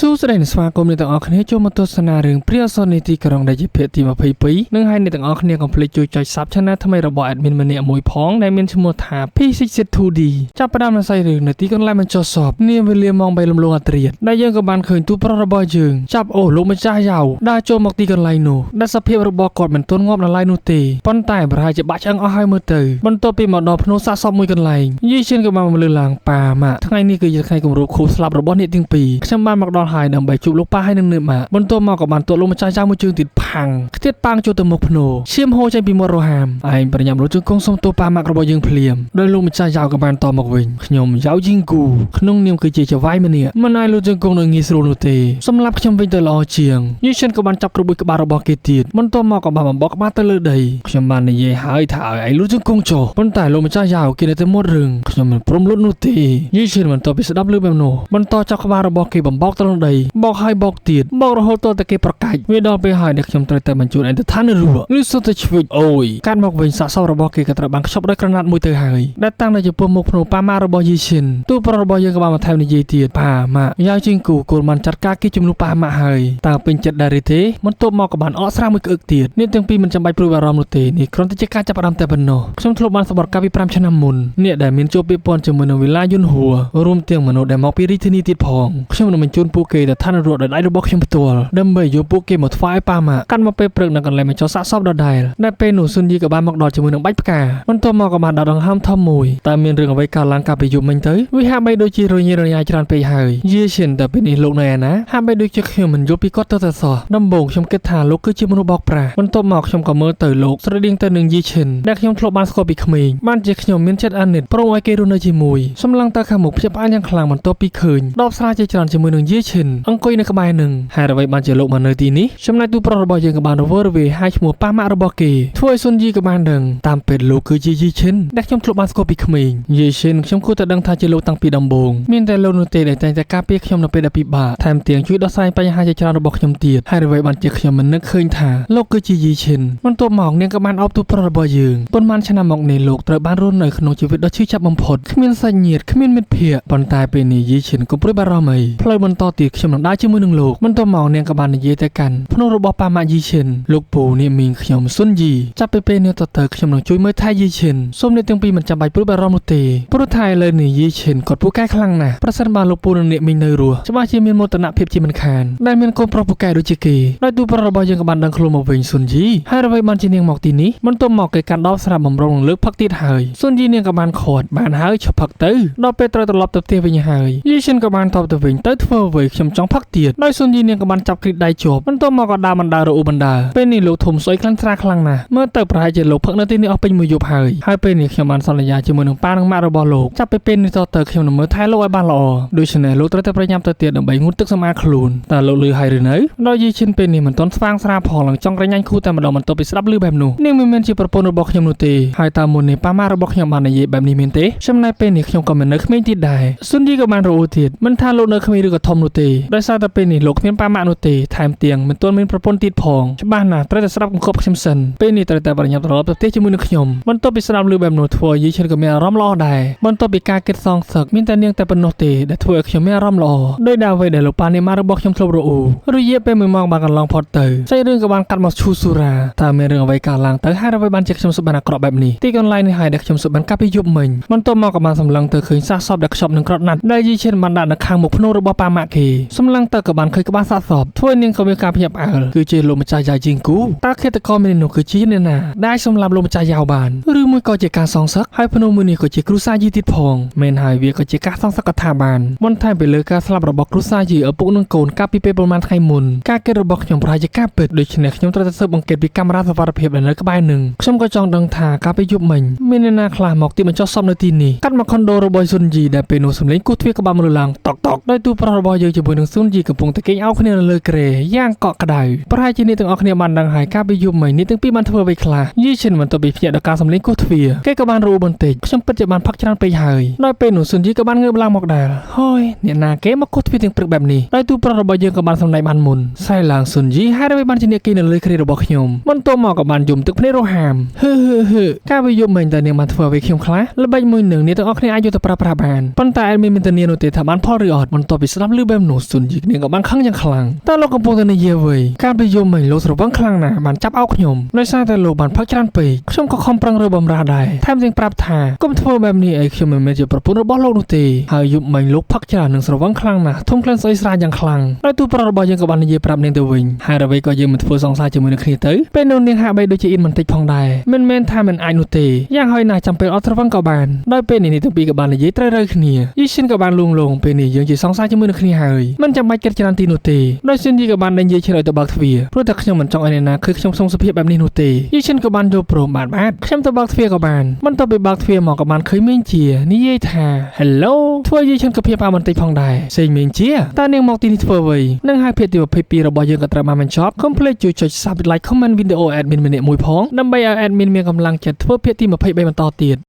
សួស្តីនិងស្វាគមន៍អ្នកទាំងអស់គ្នាចូលមកទស្សនារឿងព្រាអសរនៃទីក្រុងដែលជាភាគទី22និងហើយអ្នកទាំងអស់គ្នាកុំភ្លេចជួយចុច Sub Channel ថ្មីរបស់ admin ម្នាក់មួយផងដែលមានឈ្មោះថា P6 2D ចាប់ផ្ដើមនៅសាច់រឿងនៅទីកន្លែងបញ្ចុះសពនាវេលាម៉ោង3លំលងអាត្រៀតដែលយើងក៏បានឃើញទូប្រុសរបស់យើងចាប់អូលោកម្ចាស់យ៉ាវដើរចូលមកទីកន្លែងនោះដែលសភាពរបស់គាត់មិនទន់ងាប់នៅឡើយនោះទេប៉ុន្តែប្រហែលជាបាក់ឆ្អឹងអស់ហើយមើលទៅបន្ទាប់ពីមកដល់ភ្នូសាកសពមួយកន្លែងយីឈិនក៏បានមកលើឡើងប៉ាម៉ាក់ថ្ងៃនេះគឺជាថ្ងៃគម្រប់ខួបស្លាប់របស់អ្នកទាំងពីរខ្ញុំបានមកដល់ហើយដើម្បីជួបលោកប៉ាហើយនឹងអ្នកម៉ាក់បន្ទាប់មកក៏បានទាត់លោកម្ចាស់យ៉ាវមួយជើងទៀតផាំងខ្ទាតប៉ាងចូលទៅមុខភ្នូឈាមហូរចេញពីមាត់រហាមឯងប្រញាប់លោកជើងកងសុំទោសប៉ាម៉ាក់របស់យើងភ្លាមដោយលោកម្ចាស់យ៉ាវក៏បានតមកវិញខ្ញុំយ៉ាវយីងគូក្នុងនាមគឺជាចៅហ្វាយម្នាក់មិនអាចលោកជើងកងនឹងងាយស្រួលនោះទេសម្រាប់ខ្ញុំវិញទៅល្អជាងយីឈិនក៏បានចាប់ក្របួចក្បាលរបស់គេទៀតបន្ទាប់មកក៏បានបំបកក្បាលទៅលើដីខ្ញុំបាននិយាយហើយថាឲ្យឯងលូជើងកងចុះប៉ុន្តែលោកម្ចាស់យ៉ាវគេនៅតែមាត់រឹងខ្ញុំមិនព្រមលូតនោះទេយីឈិនបន្ទាប់ពីស្ដាប់ឮបែបនោះបន្តចាប់ក្បាលរបស់គេបំបោកទៅលើដីបោកហើយបោកទៀតបោករហូតទាល់តែគេប្រកាច់វាដល់ពេលហើយដែលខ្ញុំត្រូវតែបញ្ជូនឯងទៅឋាននរកឬសុទ្ធតែឆ្វិចអូយកាត់មកវិញសាកសពរបស់គេក៏ត្រូវបានខ្ចប់ដោយក្រណាត់មួយទៅហើយដែលតាំងនៅចំពោះមុខភ្នូប៉ាម៉ារបស់យីឈិនទូប្រុសរបស់យើងក៏បានបន្ថែមនិយាយទៀតប៉ាម៉ាក់យ៉ាវជាងគូគូបានចាត់ការគេជំនួសប៉ាម៉ាក់ហើយតើពេញចិត្តដែរឬទេបន្ទាប់មកក៏បានអកស្រាមួយក្អឹកទៀតអ្នកទាំងពីរមិនចាំបាច់ព្រួយបារម្ភនោះទេនេះគ្រាន់តែជាការចាប់ផ្ដើមតែប៉ុណ្ណោះខ្ញុំធ្លាប់បានស្បត់កាលពី5ឆ្នាំមុនអ្នកដែលមានជាប់ពាក់ព័ន្ធជាមួយនឹងវិឡាយុនហួររួមទាំងមនុស្សដែលមកពីរាជធានីទៀតផងខ្ញុំនឹងបញ្ជូនពួកគេទៅឋាននរកដោយដៃរបស់ខ្ញុំផ្ទាល់ដើម្បីយកពួកគេមកថ្វាយប៉ាម៉ាក់កាន់មកពេលព្រឹកនៅកន្លែងបញ្ចុះសាកសពដដែលដែលពេលនោះស៊ុនយីក៏បានមកដល់ជាមួយនឹងបាច់ផ្កាបន្ទាប់មកក៏បានដាក់ដង្ហើមធំមួយតែមានរឿងអ្វីកើតឡើងកាលពីយប់មិញទៅវាហាក់បីដូចជារញ៉េរញ៉ៃច្រើនពេកហើយយីឈិនតែពេលនេះលោកនៅឯណាហាក់បីដូចជាខ្ញុំមិនយល់ពីគាត់ទៅតែសោះដំបូងខ្ញុំគិតថាលោកគឺជាមនុស្សបោកប្រាស់បន្ទាប់មកខ្ញុំក៏មើលទៅលោកស្រដៀងទៅនឹងយីឈិនដែលខ្ញុំធ្លាប់បានស្គាល់ពីក្មេងបានជាខ្ញុំមានចិត្តអាណិតព្រមឲ្យគេរស់នៅជាមួយសម្លឹងទៅខាងមុខភ្ញាក់ផ្អើលយ៉ាងខ្លាំងបន្ទាប់ពីឃើញដបស្រាជាច្រើនជាមួយនឹងយីឈិនអង្គុយនៅក្បែរនឹងហេតុអ្វីបានជាលោកមកនៅទីនេះចំណែកទូប្រុសរបស់យើងក៏បានរវើរវាយហៅឈ្មោះប៉ាម៉ាក់របស់គេធ្វើឲ្យស៊ុនយីក៏បានដឹងតាមពិតលោកគឺជាយីឈិនដែលខ្ញុំធ្លាប់បានស្គាល់ពីក្មេងយីឈិនខ្ញុំគួរតែដឹងថាជាលោកតាំងពីដំបូងមានតែលោកនោះទេដែលតែងតែការពារខ្ញុំនៅពេលដែលពិបាកថែមទាំងជួយដោះស្រាយបញ្ហាជាច្រើនរបស់ខ្ញុំទៀតហេតុអ្វីបានជាខ្ញុំមិននឹកឃើញថាលោកគឺជាយីឈិនបន្ទាប់មកនាងក៏បានអបទូប្រុសរបស់យើងប៉ុន្មានឆ្នាំមកនេះលោកត្រូវបានរស់នៅក្នុងជីវិតដ៏ឈឺចាប់បំផុតគ្មានសាច់ញាតិគ្មានមិត្តភ័ក្តិប៉ុន្តែពេលនេះយីឈិនកុំព្រួយបារម្ភអីផ្លូវបន្តទៀតខ្ញុំនឹងដើរជាមួយនឹងលោកបន្ទាប់មកនាងក៏បាននិយាយទៅកាន់ភ្នូរបស់ប៉ាម៉ាក់យីឈិនលោកពូនេះមីងខ្ញុំស៊ុនយីចាប់ពីពេលនេះទៅទៅខ្ញុំនឹងជួយមើលថែយីឈិនសូមអ្នកទាំងពីរមិនចាំបាច់ព្រួយបារម្ភនោះទេព្រោះថាឥឡូវនេះយីឈិនគាត់ពូកែខ្លាំងណាស់ប្រសិនបើលោកពូនិងអ្នកមីងនៅរស់ច្បាស់ជាមានមោទនភាពជាមិនខានដែលមានកូនប្រុសពូកែដូចជាគេដោយទូប្រុសរបស់យើងក៏បានដឹងខ្លួនមកវិញស៊ុនយីហើយអ្វីបានជានាងមកទីនេះបន្ទាប់មកគេកាន់ដបស្រាប់បំរុងនឹងលើកផឹកទៀតហើយស៊ុនយីនាងក៏បានខាត់បានហើយឈប់ផឹកទៅដល់ពេលត្រូវត្រឡប់ទៅផ្ទះវិញហើយយីឈិនក៏បានតបទៅវិញទៅធ្វើអ្វីខ្ញុំចង់ផឹកទៀតដោយស៊ុនយីនាងក៏បានចាប់គ្រីតដៃជាប់បន្ទាប់មកក៏ដើរបណ្ដើររអ៊ូបណ្ដើពេលនេះលោកធំស្អុយខ្លាំងស្រាខ្លាំងណាស់មើលទៅប្រហែលជាលោកផឹកនៅទីនេះអស់ពេញមួយយប់ហើយហើយពេលនេះខ្ញុំបានសន្យាជាមួយនឹងប៉ានិងម៉ាក់របស់លោកចាប់ពីពេលនេះតទៅខ្ញុំនឹងមើលថែលោកឲ្យបានល្អដូច្នេះលោកត្រូវតែប្រញាប់ទៅទៀតដើម្បីងូតទឹកសម្អាតខ្លួនតើលោកលឺហើយឬនៅដល់យីឈិនពេលនេះមិនទាន់ស្វាងស្រាផងឡើងចង់ក្រញាញ់គូតែម្ដងបន្ទាប់ពីស្ដាប់លឺបែបនោះនាងមិនមែនជាប្រពន្ធរបស់ខ្ញុំនោះទេហើយតើមុននេះប៉ាម៉ារបស់ខ្ញុំបាននិយាយបែបនេះមែនទេចំណែកពេលនេះខ្ញុំក៏មិននៅក្មេងទៀតដែរស៊ុនយីក៏បានរអ៊ូទៀតមិនថាលោកនៅក្មេងឬក៏ធំនោះទេដោយសារតែពេលនេះលោកគ្មានប៉ាម៉ាក់នោះទេថែមទាំងមិនទាន់មានប្រពន្ធទៀតផងច្បាស់ណាស់ត្រូវតែស្ដាប់បង្គាប់ខ្ញុំសិនពេលនេះត្រូវតែប្រញាប់ត្រឡប់ទៅផ្ទះជាមួយនឹងខ្ញុំបន្ទាប់ពីស្ដាប់លឺបែបនោះធ្វើឲ្យយីឈិនក៏មានអារម្មណ៍ល្អដែរបន្ទាប់ពីការគិតសងសឹកមានតែនាងតែប៉ុណ្ណោះទេដែលធ្វើឲ្យខ្ញុំមានអារម្មណ៍ល្អដោយដែលអ្វីដែលលោកប៉ានេះម៉ារបស់ខ្ញុំធ្លាប់រអ៊ូរយៈពេល1ម៉ោងបានកន្លងផុតទៅសាច់រឿងក៏បានកាត់មកឈូស៊ូរ៉ាតើមានរឿងអ្វីកើតឡើងទៅហើយអ្វីបានជាខ្ញុំសុបិនអាក្រក់បែបនេះទីកន្លែងនេះហើយដែលខ្ញុំសុបិនកាលពីយប់មិញបន្ទាប់មកក៏បានសម្លឹងទៅឃើញសាកសពដែលខ្ចប់នឹងក្រណាត់ដែលយីឈិនបានដាក់នៅខាងមុខភ្នូរបស់ប៉ាម៉ាក់គេសម្លឹងទៅក៏បានឃើញក្បាលសាកសពធ្វើនាងក៏មានការភ្ញាក់ផ្អើលគឺជាលោកម្ចាស់យ៉ាជាងគូតើឃាតករម្នាក់នោះគឺជាអ្នកណាដែលសម្លាប់លោកម្ចាស់យ៉ាវបានឬមួយក៏ជាការសងសឹកហើយភ្នូមួយនេះក៏ជាគ្រួសារយីទៀតផងមែនហើយវាក៏ជាការសងសឹកកថាបានបន្ថែមពីលើការស្លាប់របស់គ្រួសារយីឪពុកនិងកូនកាលពីពេលប្រហែលថ្ងៃមុនការគិតរបស់ខ្ញុំប្រហែលជាការពិតដូច្នេះខ្ញុំត្រូវតែស៊ើបអង្កេតពីកាមេរ៉ាសុវត្ថិភាពដែលនៅក្បែរនឹងខ្ញុំក៏ចង់ដឹងថាកាលពីយប់មិញមានអ្នកណាខ្លះមកទីបញ្ចុះសពនៅទីនេះកាត់មកខុនដូរបស់ស៊ុនយីដែលពេលនោះសំឡេងគោះទ្វារក៏បានមកឡើងតកតកដោយទូប្រុសរបស់យើងជាមួយនឹងស៊ុនយីកំពុងតែគេងអោបគ្នានៅលើគ្រែយ៉ាងកក់ក្ដៅប្រហែលជាអ្នកទាំងអស់គ្នាបានដឹងហើយកាលពីយប់មិញនេះទាំងពីរបានធ្វើអ្វីខ្លះយីឈិនបន្ទាប់ពីភ្ញាក់ដល់ការសំឡេងគោះទ្វារគេក៏បានរអ៊ូបន្តិចខ្ញុំពិតជាបានផឹកច្រើនពេកហើយដោយពេលនោះស៊ុនយីក៏បានងើបឡើងមកដែរហើយអ្នកណាគេមកគោះទ្វារទាំងព្រឹកបែបនេះដោយទូប្រុសរបស់យើងក៏បានសម្ដែងបានមុនស្រែឡើងស៊ុនយីហើយអ្វីបានជាអ្នកគេនៅលើគ្រែរបស់ខ្ញុំបន្ទាប់មកក៏បានយំទឹកភ្នែករហាមហឺហឺហឺកាលពីយប់មិញតើនាងបានធ្វើអ្វីខ្ញុំខ្លះល្បិចមួយនឹងអ្នកទាំងអស់គ្នាអាចយកទៅប្រើប្រាស់បានប៉ុន្តែអត់មានធានានោះទេថាបានផលឬអត់បន្ទាប់ពីស្ដាប់ឮបែបនោះ នោះស៊ុនយីនាងក៏បានខឹងយ៉ាងខ្លាំងតើលោកកំពុងតែនិយាយអ្វីកាលពីយប់មិញលោកស្រវឹងខ្លាំងណាស់បានចាប់អោខ្ញុំដោយសារតែលោកបានផឹកច្រើនពេកខ្ញុំក៏ខំប្រឹងរើបំរាស់ដែរថែមទាំងប្រាប់ថាកុំធ្វើបែបនេះអីខ្ញុំមិនមែនជាប្រពន្ធរបស់លោកនោះទេហើយយប់មិញលោកផឹកច្រើននិងស្រវឹងខ្លាំងណាស់ធំក្លិនស្អុយស្រាយ៉ាងខ្លាំងដោយទូប្រុសរបស់យើងក៏បាននិយាយប្រាប់នាងទៅវិញហើយអ្វីក៏យើងមិនធ្វើសង្សារជាមួយនឹងគ្នាទៅពេលនោះនាងហាក់បីដូចជាអ៊ីនបន្តិចផងដែរមិនមែនថាមិនអាចនោះទេយ៉ាងហោចណាស់ចាំពេលអត់ស្រវឹងក៏បានដោយពេលនេះទាំងពីរក៏បាននិយាយត្រូវៗគ្នាយីស៊ីនក៏បានលួងលោមពេលនេះយើងជាសង្សារជាមួយនឹងគ្នាហើយមិនចាំបាច់គិតច្រើនទីនោះទេដោយស៊ិនយីក៏បានដេញយាយឈិនឲ្យទៅបើកទ្វារព្រោះតែខ្ញុំមិនចង់ឲ្យអ្នកណាឃើញខ្ញុំក្នុងសភាពបែបនេះនោះទេយីឈិនក៏បានយល់ព្រមបាទបាទខ្ញុំទៅបើកទ្វារក៏បានបន្ទាប់ពីបើកទ្វារមកក៏បានឃើញមេងជានិយាយថា Hello ធ្វើយីឈិនក៏ភៀបផ្អើលបន្តិចផងដែរសេងមេងជាតើនាងមកទីនេះធ្វើអ្វីនឹងហើយភាគទី22របស់យើងក៏ត្រូវបានបញ្ចប់កុំភ្លេចជួយចុច Sub, Like, Comment វីដេអូ admin ម្នាក់មួយផងដើម្បីឲ្យ admin មានកម្លាំងចិត្តធ្វើភាគទី23បន្តទៀត។